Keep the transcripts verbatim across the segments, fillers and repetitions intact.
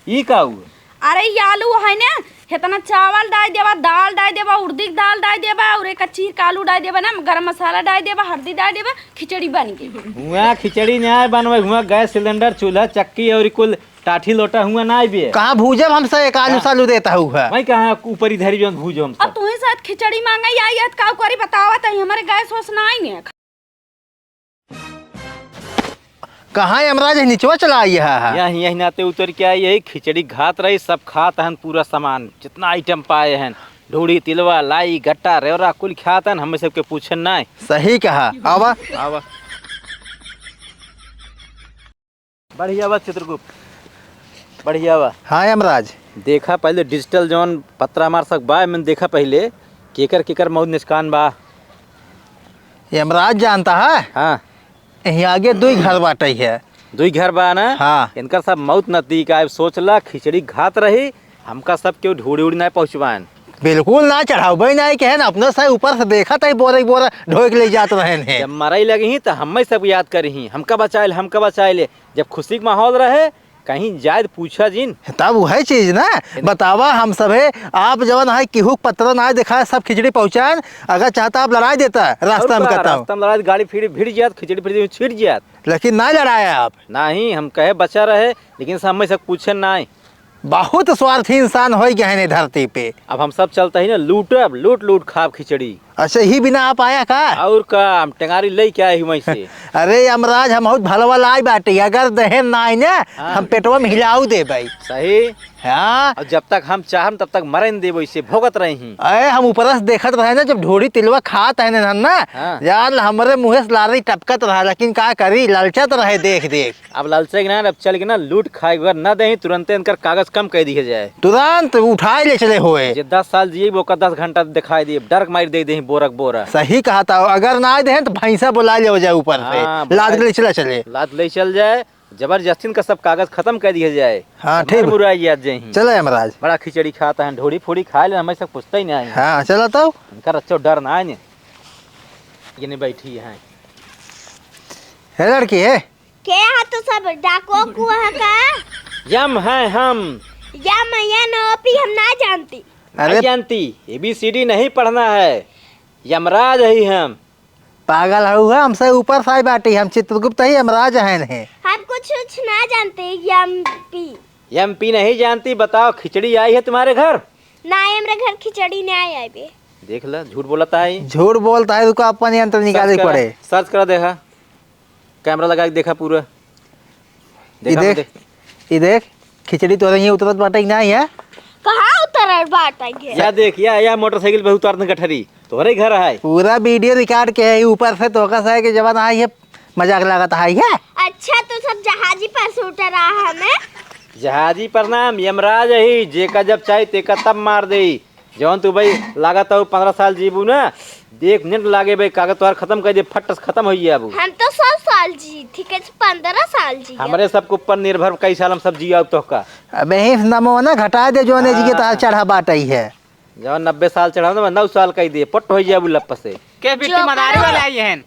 ई का हुआ? अरे, ई आलू है ना, इतना चावल डाल देबा, दाल डाल देबा, उड़दी के दाल डाल देबा, और एक चीर के आलू डाल देबा ना, गरम मसाला डाल देबा, हल्दी डाल देबा, खिचड़ी बन गई। हुआ खिचड़ी नाहीं बनवे, हुआ गैस सिलेंडर, चूल्हा, चक्की और कुल टाठी लोटा हुआ नाहीं बे। कहाँ भूजब हम सब एक आलू हाँ। सालू देता हुआ? वही कहाँ ऊपर इधर ही जो भूजब हम अब सब। तू ही साथ खिचड़ी मांगे आई है, तो का करी बतावा, तो हमारे गैस वैस नाहीं है। कहाँ यमराज है, निचवा चला आई है? यही, यही नाते उतर के आई है, खिचड़ी खात रही, सब खात हन पूरा सामान, जितना आइटम पाए हन, ढूढ़ी, तिलवा, लाई, गट्टा, रेवरा, कुल खात हन, हमें सबके पूछन नाहीं। सही कहा, आवा। आवा। बढ़िया बा चित्रगुप्त, बढ़िया बा। हाँ यमराज। देखा पहिले डिजिटल जौन पतरा हमार सब बा, मैंने देखा पहिले केकर केकर मौत निष्कान बा। यमराज जानता है? हाँ। यहीं आगे दुई घर बाटे है। दुई घर बा ना? हाँ। इनकर सब मौत नजदीक आए, सोच ला खिचड़ी खात रही, हमका सब केहू ढूढ़ी उड़ी नाहीं पहुँचवाएन। बिल्कुल ना चढ़ावे नाहीं कहेन, अपने से ऊपर से देखत ही बोरे बोरा ढोए के ले जात रहेन है। जब मरई लगी ही तो हमें सब याद करी ही, हमका बचाए ले, हमका बचाए ले। जब खुशी के माहौल रहे, कहीं जाए तो पूछा जिन। तब वही चीज ना, बतावा हम सभे, आप जवन है केहू के पतरा नाहीं दिखाए, सब खिचड़ी पहुँचाएन, अगर चाहता आप लड़ाई देता रास्ता और में का, कहता हूँ। रास्ता में लड़ाई, गाड़ी फिर भिड़ जात, खिचड़ी फिर छिड़ जात। लेकिन नाहीं लड़ाया आप। नाहीं, हम कहे बचा रहे, लेकिन से हमें सब पूछे नाहीं। बहुत स्वार्थी इंसान होइ गए हैं धरती पे। अब हम सब चलता ही ना लूटब, लूट लूट खाब खिचड़ी। अच्छा, ही बिना आप आया का? और का, हम टेंगारी लेके आए ही वहीं से। अरे यमराज, हम बहुत भलवा लाई बाटे, अगर दहेन नाहीं ना, हाँ। हम पेटवा में हिलाऊ देबै। सही। हाँ। और जब तक हम चाहम तब तक मरे न देबो, इसे भोगत रही। अरे हम ऊपर से देखत रहे ना, जब ढोढ़ी तिलवा खात है ना, हाँ। यार हमरे मुँहे से लारी टपकत रहा, लेकिन का करी, ललचत रहे देख देख। अब लालचे के ना, अब चल के ना लूट खाए, अगर ना देही, तुरंते इनकर कागज कम कर दिए जाए। तुरंत उठाए ले चले होए। जे दस साल जिए, ओकर दस घंटा दिखाई दिए, डर के मारी दे देही बोरक बोरा। सही कहा था, अगर ना देहे तो भैंसा बुला ले जाए ऊपर से, हाँ, लाद के बुला-, ले चला चले। लाद ले चल जाए, जबरदस्ती इनका सब कागज खत्म कर दिए जाए। हाँ, ठीक। मुराई याद जाही। चलो यमराज। बड़ा खिचड़ी खाता है, ढोड़ी फोड़ी खा ले, हमें सब पूछता ही नहीं। हाँ, चलो तो। इनका रच्चो डर ना है। ये नहीं बैठी है। हे लड़की, हे। के हा तू सब डाको कुआ का? यम है हम। यम, एन ओ पी हम ना जानती। अरे नहीं जानती, ए बी सी डी नहीं पढ़ना है। यमराज ही हम। पागल हऊ है, हमसे ऊपर साई बाटी, हम चित्रगुप्त ही यमराज हैं ने। हम कुछ कुछ ना जानते, यम पी। यम पी नहीं जानती, बताओ खिचड़ी आई है तुम्हारे घर? ना, हमरे घर खिचड़ी नहीं आई बे। देख ला, झूठ बोलता है। झूठ बोलता है, रुको अपन यंत्र निकाले पड़े। सर्च करा देखा। कैमरा लगा के देखा पूरा। ई देखा देख, देख। ई देख, खिचड़ी तोरे हियाँ उतरत बाटे कि नाहीं है? कहाँ उतरत बाटे है? या देख, या, या मोटरसाइकिल पे उतारत गठरी, तोहरे घर है। पूरा वीडियो रिकॉर्ड के है, ऊपर से तोका सा है कि जवान आई है, मजाक लागत है, है? अच्छा, तो सब जहाजी पर से उतर रहा हमें? जहाजी पर नाम यमराज ही, जेका जब चाही तेका तब मार देई। जौन तू भाई लागत हो पन्द्रह साल जीबू ना, एक मिनट लागे भाई, कागज तोहार खत्म कर दे, फट से खत्म हो जाबू। हम तो सौ साल जी, ठीक है, पन्द्रह साल जी। हमरे सबके ऊपर निर्भर कई साल हम सब जिया तोहका। अबे ही नमो ना घटा दे, जौन जी के हाँ। तोहार चढ़ा बाटई है। जौन नब्बे साल चढ़ा ना, नौ साल कह दिए, पट हो जाबू लप से। के बिट्टी जो मदारी करो। वाले आई हैं।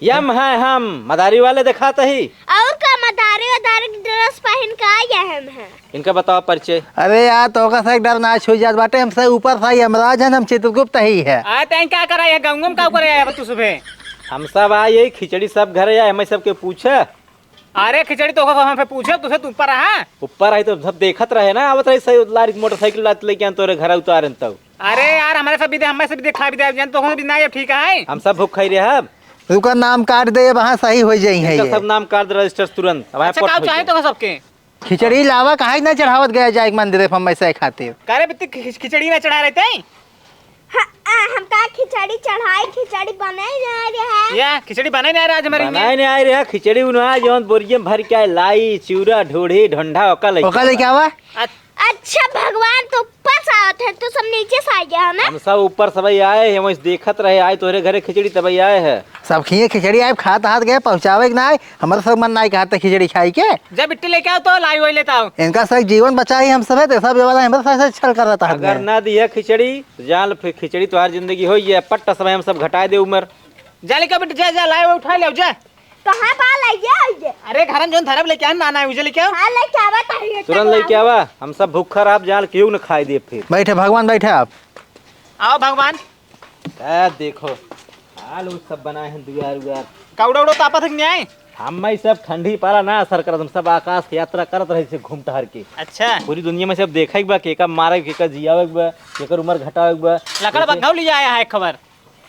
यम है हम, मदारी वाले देखात ही। और का मदारी वदारी के ड्रेस पहन के आए हम हैं। इनका बताओ परिचय। अरे यार, तोका से एक डर ना छुई जात बाटे, हमसे ऊपर सा यमराज है, हम चित्रगुप्त ही है। आ, तैं का करा है, गाँव में का करे है तू सुबह? हम सब आ यही खिचड़ी सब घर है, हमें सबके पूछे। अरे खिचड़ी तो हम पे पूछे, तुझे तू ऊपर रहा। ऊपर आई तो सब देखत रहे ना, आवत रही सही लारी मोटरसाइकिल लात लेके आन तोरे घर उतारन तब। अरे यार, हमारे सब भी दे, हमारे सब भी दे, खा भी दे, जान तो हम भी ना, ये ठीक है। हम सब भूख खाई रहे अब। रुका, नाम काट दे, वहाँ सही हो जाई है इनका ये। सब नाम काट दे रजिस्टर तुरंत। अब अच्छा, पट का हो चाहे जाए। तो सबके? खिचड़ी लावा, काहे ना चढ़ावत गया जाए एक मंदिर पर हमेशा खातिर। का रे बित्ती खिच-, खिचड़ी ना चढ़ा रहे थे? हाँ, आ, हमका खिचड़ी चढ़ाई, खिचड़ी बनाई ना रहे। या, खिचड़ी बनाई ना रहे आज हमारे बनाई लिए। ना आए रहे, खिचड़ी उन्हें जौन बोरिये में भर के आए, लाई, चूरा, ढोढ़ी, ढोंढा, ओका लेके ओका लेके आवा। आवा। अ- अच्छा भगवान तो ऊपर से आवत है, तो सब नीचे से आ गया है ना? हम सब ऊपर से भाई आए हैं, वहीं से देखत रहे, आए तोहरे घरे खिचड़ी तब आए हैं। सब खिए खिचड़ी आए, खात हाथ गए, पहुँचावे के ना आए, हमारे सब मन ना कहते खिचड़ी खाई के। जब बिट्टी लेके आओ तो लाई वही लेता आओ। इनका सब जीवन बचाई हम सब है, तो सब जवान हमारे साथ छल कर रहता है। अगर ना दिया खिचड़ी तो जान लो फिर खिचड़ी तुम्हारी जिंदगी हो ये पट्टा समय हम सब घटाए दे उम्र। जा लेके बिट्टी जा, जा लाई वो उठा ले जा। कहाँ बा? लइके आइए। अरे, घर में जौन धरब लेके आन, ना, ना, उजे लेके आओ। हाँ, लेके आवा, तारी तुरंत लेके आवा, हम सब भूखा रहब, जान केहू न खाए दे फिर। बैठे भगवान, बैठे आप। आओ भगवान। का देखो, हाल उ सब बनाए हैं दुआर उआर। कौड़ा उड़ा तापत है कि नहीं आए? हम ई सब ठंडी पाला ना असर करत, हम सब आकाश के यात्रा करत रहे से घूम टहर के। अच्छा। पूरी दुनिया में सब देखे के बा, केका मारे, केका जियावे के बा, केकर उम्र घटावे के बा। लकड़ जैसे बग्घा ले आया है खबर।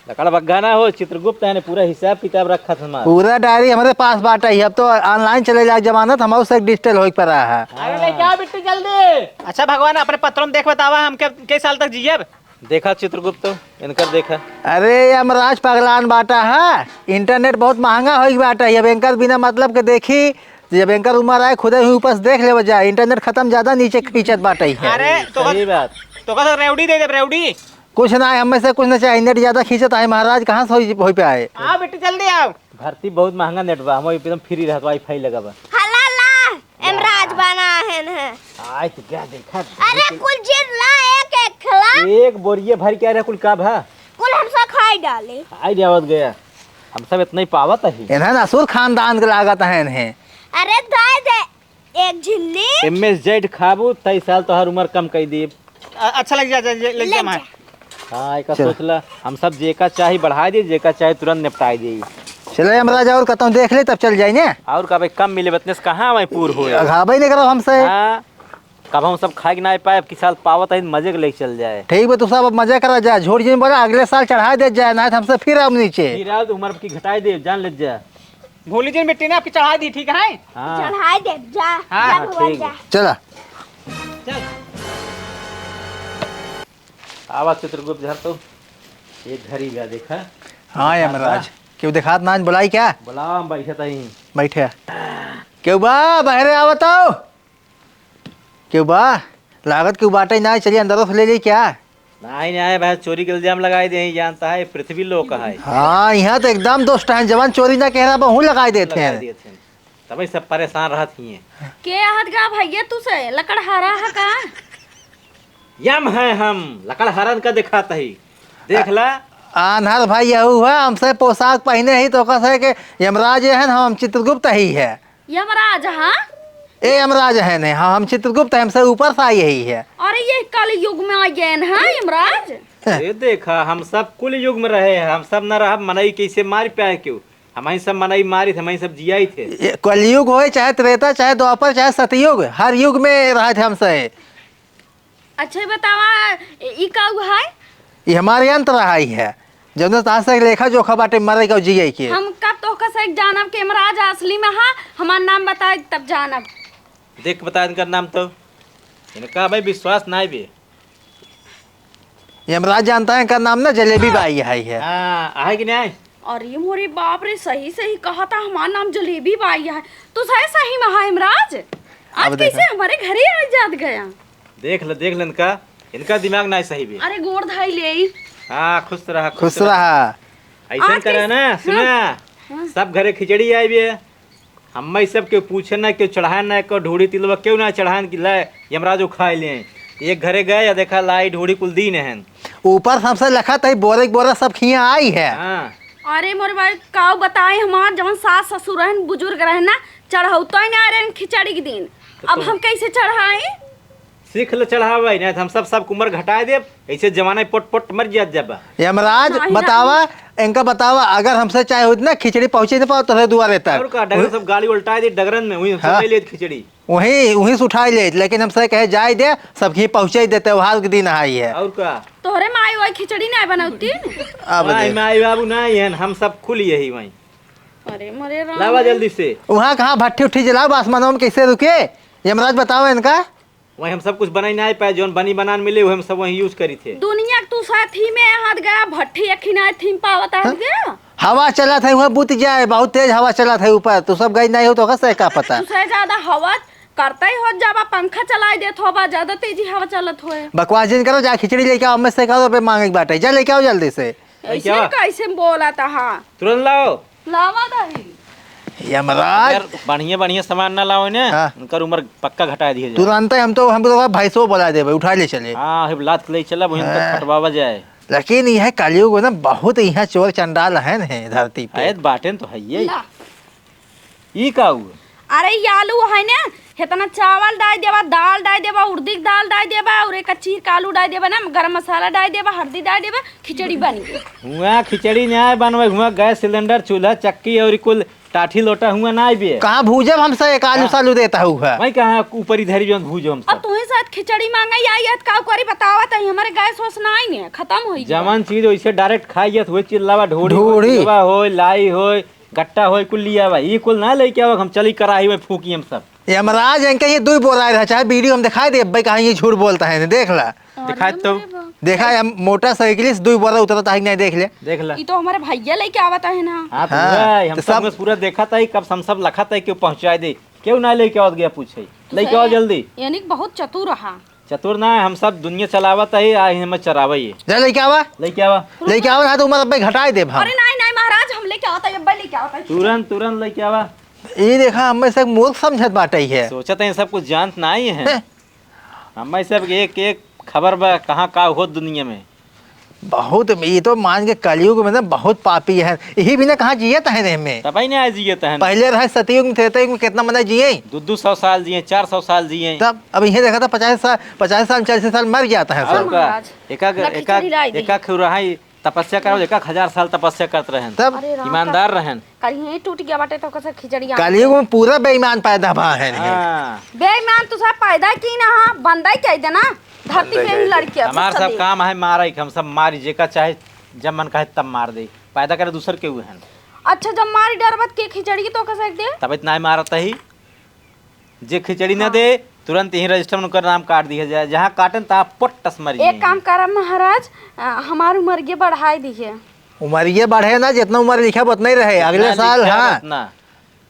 लकड़ बग्घा ना हो, चित्रगुप्त है ने, पूरा हिसाब किताब रखत हमार। पूरा डायरी हमरे पास बाटे ही, अब तो online चले लायक जमाना, तो हमहू से डिजिटल होई पड़ा है। अरे लेके आओ बिट्टू जल्दी। अच्छा भगवान, अपने पत्रों में देख बतावा, हम के, के साल तक जियब? देखा चित्रगुप्त, इनकर देखा। अरे यमराज पगलान बाटा है, इंटरनेट बहुत महंगा होई बाटा है। अब इनकर बिना मतलब के देखी, जब इनकर उम्र आए खुदे ही ऊपर से देख लेवा जाए, इंटरनेट खत्म ज्यादा नीचे खींचत बाटे है। अरे तो सही बात। तो का रेवड़ी दे दे रेवड़ी। कुछ ना है, हमें से कुछ ना चाहिए, नेट ज्यादा खींचत है महाराज, कहाँ से होई, होई पे आए। आओ बेटी जल्दी आओ। धरती बहुत महंगा नेट बा, हम एकदम फ्री रहत, वाईफाई लगा बा। हला ला, यमराज बना है न। आय तो क्या देखा? अरे कुल चीज ला, एक एक खिला। एक बोरिये भर के आ रहा, कुल का भा? कुल हमसे खाई डाले। खाई जावत गया, हम सब इतना ही पावत है। इन्हें असुर खानदान के लागत है इन्हें। अरे दे दे एक झिल्ली। एम एस जेड खाबू, तई साल तोहर उम्र कम कई दी। अ-, अच्छा लग जा, जा, जा, लग जा, लग मार। जा। हाँ, एका चल। सोच ला, हम सब जेका चाही बढ़ाई दी, जेका चाही तुरंत निपटाई दी। चले यमराज, और कतौ देख ले, तब चल जाई ने। और का भाई, कम मिले बतने से कहाँ वहीं पूर होए? अघाबे नहीं करो हमसे। हाँ, कब हम सब खाए के ना पाए, अब की साल पावत है, मजे के लेके चल जाए। ठीक बा, तू सब अब मजे करा जा, झूठ जिन बोला, अगले साल चढ़ाई दे जाए, ना तो हमसे फिर आओ नीचे। फिर आओ तो उम्र की घटाई दे, जान ले जा। भूली जिन मिट्टी ने आपकी चढ़ाई दी, ठीक है? हाँ। चढ़ाई दे जा, हाँ, जा हाँ, भगवान ठीक जा। है। चला। चल। आवा चित्रगुप्त झर तो एक घरी गया देखा। हाँ, देखात यमराज, बा? केहू देखात ना, आज बुलाई क्या? बुलावा, हम बैठे तहीं। बैठे। केहू बा, बहरे आवत हो। केहू बा? लागत केहू बाटे ना, चलिए अंदर से ले ली क्या? नहीं, नहीं, भाई, चोरी के इल्जाम लगाई दे, जानता है, पृथ्वी लोक है। हाँ, यहाँ तो एकदम दुष्ट हैं, जवान चोरी ना कह रहा, वहू लगाई देते लगाई हैं। देते हैं। तबे सब परेशान रहत हिए। के आहत गा भैया तू से लकड़हारा है का? यम है हम, लकड़हारन का दिखात ही। देख ला। आन्हर भाई यहू है, हमसे पोशाक पहने ही तो कस है कि यमराज ये है, हम चित्रगुप्त ही है। यमराज, हाँ? ए यमराज है ने, हाँ, हम चित्रगुप्त है, हमसे ऊपर से आई ही है। अरे ये कलयुग में आ गए हैं, हाँ, यमराज? ये देखा, हम सब कुल युग में रहे हैं, हम सब न रहा मनई कैसे मार पाए क्यों? हमही सब मनई मारित, हमही सब जियाइत है। ये कलयुग होए, चाहे त्रेता, चाहे द्वापर, चाहे सतयुग, हर युग में रहत है हमसे। अच्छा, ये बतावा, ई का है? ये हमारे यंत्र रहा ही है, जौन तहां से लेखा जोखा बाटे मरे के और जिए के। हम कब तोहका से जानब के यमराज असली में हा, हमार नाम बताए तब जानब। देख बता इनका नाम तो, इनका भाई विश्वास ना बे। यमराज जानता है, इनका नाम ना जलेबी बाई है, है। हाँ, आहे कि नहीं? अरे मोरे बाप रे, सही सही कहा था, हमार नाम जलेबी बाई है। तो सही सही में है यमराज, आज अब देखा। कैसे हमारे घरे आ जात गया? देख ले, देख ले इनका, इनका दिमाग ना सही बे। अरे गोड़ धाई ले। हाँ, खुश रहा, खुश खुश रहा। रहा। ऐसा आज करा कैसे? ना, सुना, हाँ। हाँ। सब घरे खिचड़ी आई बे। हम्मे सब केहू पूछे ना, केहू चढ़ाए ना, केहू ढोढ़ी तिलवा केहू ना चढ़ाए कि लाए यमराज उखाए ले। एक घरे गए या देखा लाई ढोढ़ी कुल दीन हन। ऊपर सबसे लखत है बोरे के बोरा सब खिया आई है। हाँ। अरे मोरे भाई, काऊ बताई, हमार जवन सास ससुर रहन, बुजुर्ग रहन ना, चढ़ौतो ही ना रहन खिचड़ी के दिन। तो अब तुम हम कैसे चढ़ाई? सीख ले चढ़ावे, नहीं तो हम सब, सब उम्र घटाए देब, ऐसे जमाना पोट पोट मर जात जाबा। यमराज, नहीं, बतावा, नहीं। इनका बतावा, अगर हमसे चाहे होत ना, खिचड़ी पहुँचे न पाओ तोहरे दुआरे तक। और का, डगर सब गाड़ी उल्टाए दे, डगरन में, वहीं हम सब हाँ। ले लेत खिचड़ी। वहीं, वहीं से उठाए लेत, लेकिन हमसे कहे जाए दे, सब खी पहुँचे दे, त्योहार के दिन आई है। और का? तोहरे माई वही खिचड़ी नहीं बनौती? अब माई, दे। माई बाबू नहीं है, हम सब खुल यही वहीं। अरे मोरे राम लावा रे। जल्दी से। वहाँ कहाँ भट्ठी उट्ठी जलाओ, आसमानों में कैसे रुके? यमराज बताओ इनका। वही हम सब कुछ बनाई ना पाए, जौन बनी बनान मिले, वही हम सब वही use करी थे। दुनिया के तू साथी में हाथ गया, भट्ठी एक ही ना थीम पावत हाथ हाँ? गया। हवा चलत है, वहाँ बुत जाए, बहुत तेज हवा चलत है ऊपर, तू सब गई नहीं हो तो कैसे का पता? तू से ज्यादा हवा करता ही हो जाबा, पंखा चलाई देत होबा, ज्यादा तेजी हवा चलत होए। बकवास जिन करो, जा खिचड़ी लेके आओ, हमें से कहो पे मांगे की बात है, जा लेके आओ जल्दी से। ऐसे क्या? कैसे बोला था? हाँ। तुरंत लाओ। लावा दही। यमराज। अगर बढ़िया, बढ़िया सामान ना लाओ ने, हाँ। उनकर उम्र पक्का घटा दिया जाए। तुरंत हम तो, हम तो भैंसो बुला देबे, उठा ले चले। हाँ, हम लात ले चला, वहीं तक हाँ। फटवावा जाए। लेकिन यह कलयुग में ना बहुत यहाँ चोर चंडाल हैं, हैं धरती पे। है तो बाटेन तो है ये। ला। ई का हुआ? अरे, ई आलू है ना, हेतना चावल डाइ देबा, दाल डाइ देबा, उड़दी के दाल डाइ देबा, और एक चीर के आलू डाइ देबा ना, गरम मसाला डाइ देबा, हरदी डाइ देबा, खिचड़ी बन गई। हुआ खिचड़ी नाहीं बनवे, हुआ गैस सिलेंडर, चूल्हा, चक्की और कुल टाठी लोटा हुआ नाहीं बे। कहाँ भूजब हम सब एक आलू हाँ। सालू देता हुआ? भाई कहाँ ऊपर इधर ही जो भूजो हम अब सब। तुहीं साथ खिचड़ी मांगे आई है, त का करी बतावा, तहीं हमरे गैस वैस नाहीं है, खतम होइ गया। जवन चीज वैसे डायरेक्ट खाई जात, वही चिल्लावा, ढोड़ी ढोड़ी। होय, चिल्लावा होय, लाई होय, गट्टा होय, कुल लियावा। ई कुल ना लेके आवा, हम चली कराही में फूकी हम सब। यमराज, इनके ये दुई बोरा रहा, चाहे वीडियो हम दिखाई दे, भाई कहाँ ये झूठ बोलता है, देख ला। दिखाई तो। देखा, हम मोटरसाइकिल से दुई बोरा उतरता है कि नहीं, देख ले। देख ला। ई तो हमारे भैया लेके आवत है ना। हाँ, तो हाँ, वही, हम तो सब सब में पूरा देखा था, कब हम सब लखा था, क्यों पहुँचाए दे, क्यों ना लेके आवत गया पूछे, तो लेके आओ सही है। जल्दी। यानी कि बहुत चतुर रहा। चतुर ना है, हम सब दुनिया चलावत है, आ हमें चरावे ये। जा लेके आवा। लेके आवा। लेके आवा, ना तो उमर अब्बे घटाए देब हम। अरे नहीं, नहीं महाराज, हम लेके आवत है, अब्बे लेके आवत है। तुरंत, तुरंत लेके आवा। ई देखा, हमें सब मूर्ख समझत बाटे है। सोचत है सब कुछ जानत नाहीं है। हैं? हमें सब एक, एक खबर बा, कहाँ का होत दुनिया में। बहुत, ई तो मान के कलयुग में ना बहुत पापी है। यही बिना कहाँ जियत है एहमें। तबही ना जियत है। पहले रहे सतयुग में, त्रेता युग में कितना मने जिए? दो दो सौ साल जिए, चार सौ साल जिए। तब अब इहे देखा था पचास साल, पचास साल, चालीस साल मर जाता है और सब। का? महाराज, एका, ना एका, खिचड़ी लाई दी। एका खुरहा ही तपस्या करो, एका हजार साल तपस्या करत रहन। तब? अरे राम, ईमानदार रहन। कल यहीं टूट गया बाटे तो कैसे खिचड़ी आ कलयुग में पूरा बेईमान पैदा भा है। हाँ। बेईमान तू सब पैदा की ना, हाँ, बंदा ही कह देना। धरती पे ही लड़किया, हमार सब सब काम है मारे के, हम सब मारी, जेका चाहे जब मन कहे तब मार दे, पैदा करे दूसर के हुए हैं। अच्छा, जब मारी डरबत के खिचड़ी तो कैसे दे? तब इतना ही मारत ही, जे खिचड़ी ना हाँ। दे, तुरंत यहीं रजिस्टर में उनकर नाम काट दिया जाए, जहाँ काटन तहाँ पोट्टस मरी एक जाए। काम करब महाराज, अ, हमार उमरिये बढ़ाई दिहे। उमरिये बढ़े ना, जितना उमर लिखा उतना ही रहे। अगले जितना साल, लिखा हाँ। उतना।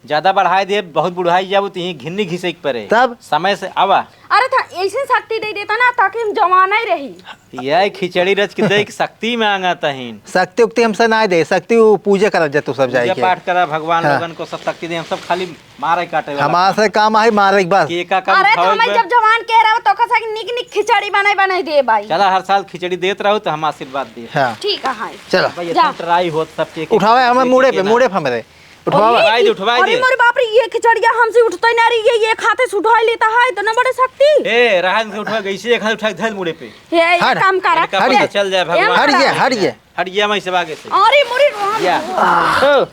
ज्यादा बढ़ाई दे, बहुत बुढ़ाई जाबू तो यहीं घिन्नी घिसे के पड़े। तब? समय से आवा। अरे था, ऐसे शक्ति दे देता ना, ताकि हम जवाना ही रही। यह खिचड़ी रच के देख, शक्ति मांगत हईन। शक्ति उक्ति हमसे ना दे, शक्ति वो पूजा करब जा तू सब पूजा जाए के। पाठ करा, भगवान हाँ। लोगन को सब शक्ति दे, हम सब खाली मारे काटे वाला हमार काम। से काम आई मारे के बस। के का का अरे तो उठावे हमें बे? जब जवान कह रहा हो तो कसा कि निक निक खिचड़ी बनाई बनाई दे भाई। चला हर साल खिचड़ी देत रहो तो हम आशीर्वाद दे। हाँ। ठीक है, हाँ। चला। भाई जा। इतना ट्राई होत सब के उठावे हमें मुड़े पे, मुड़े पे हमरे। उठवावा। अरे, उठवाई दे, उठवाई अरे दे। मोरे बाप रे, ये खिचड़िया हमसे उठते ना रही, ये, ये खाते से उठा लेता है, इतना बड़े शक्ति। ए, रहन से उठवा, ऐसे एक हाथ उठा के धर मुड़े पे। हे, ये हट। काम करा। इनका हट पता ये। चल जाए, ए, भगवान। हट ये, हट ये। हट ये, मैं इसे आगे से। अरे मोरे राम। या। ओ,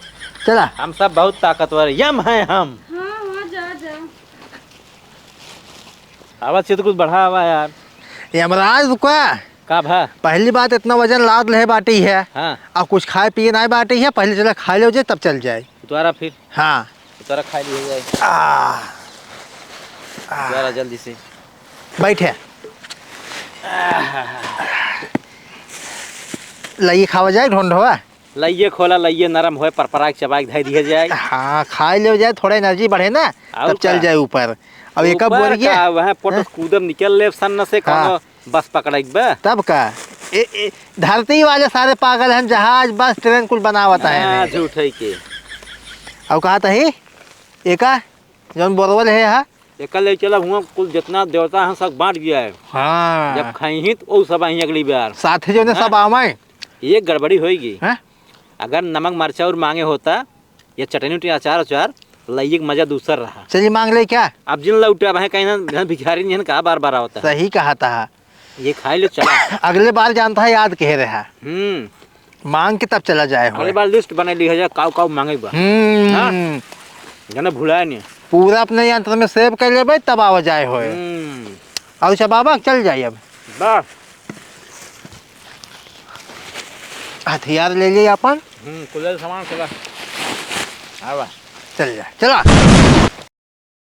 चला। हम सब बहुत ताकतवर, यम हैं हम। हाँ, हाँ, जा, जा। आवाज से तो कुछ बढ़ा आवा यार। यमराज रुका। का भा? पहली बात इतना वजन लाद ले बाटी है। हाँ। और कुछ खाए पिए नाहीं बाटी है, पहले चला खा लो जे तब चल जाए। उतारा फिर। हाँ। उतारा खा लिए जाए। आ। आ। उतारा जल्दी से। बैठे। लइये खावा जाए ढोंढवा। लइये खोला, लइये नरम होए, परपरा के चबाए के धइ दिया जाए। हाँ, खाए ले जाए, थोड़ा एनर्जी बढ़े ना, और तब चल का? जाए ऊपर। अब एक ऊपर बोरिया। का, वहाँ पोट हाँ? कूदम निकल ले सन से हाँ। कौनो बस पकड़े के बा। तब का? ए, ए, धरती वाले सारे पागल हैं, जहाज, बस, ट्रेन कुल बनावत हैं। हाँ, झूठ है के। अब कहा तही, एका जौन बोरवल है, हाँ? एका ले चला हुआ, कुल जितना देवता हैं, सब बांट गया है। हाँ। जब खाई ही, तो वो सब आई अगली बार। साथे जो ने हाँ? सब आवे। ये गड़बड़ी होएगी। हाँ? अगर नमक मरचा और मांगे होता, या चटनी उटनी, अचार उचार, लइये के मजा दूसर रहा। चलिए मांग ले क्या? अब जिन लौटे, अब हैं कहीं ना, ना भिखारी नहीं है, कहा बार बार आवता है। सही कहा था। ये खाई ले चला। अगले बार जानता है, याद कह रहा। हम्म। मांग के तब चला जाए हो। अगले बार लिस्ट बना ली है, जा काऊ काऊ मांगे बा। हम्म। हाँ? जाने भुलाए नहीं। पूरा अपने यंत्र में सेव कर लेबे, तब आवा जाए होए। हम्म। और सब बाबा चल जाए अब। बस। हथियार ले लिए अपन। हम्म, कुल सामान कुल। आवा। चल जा, चला।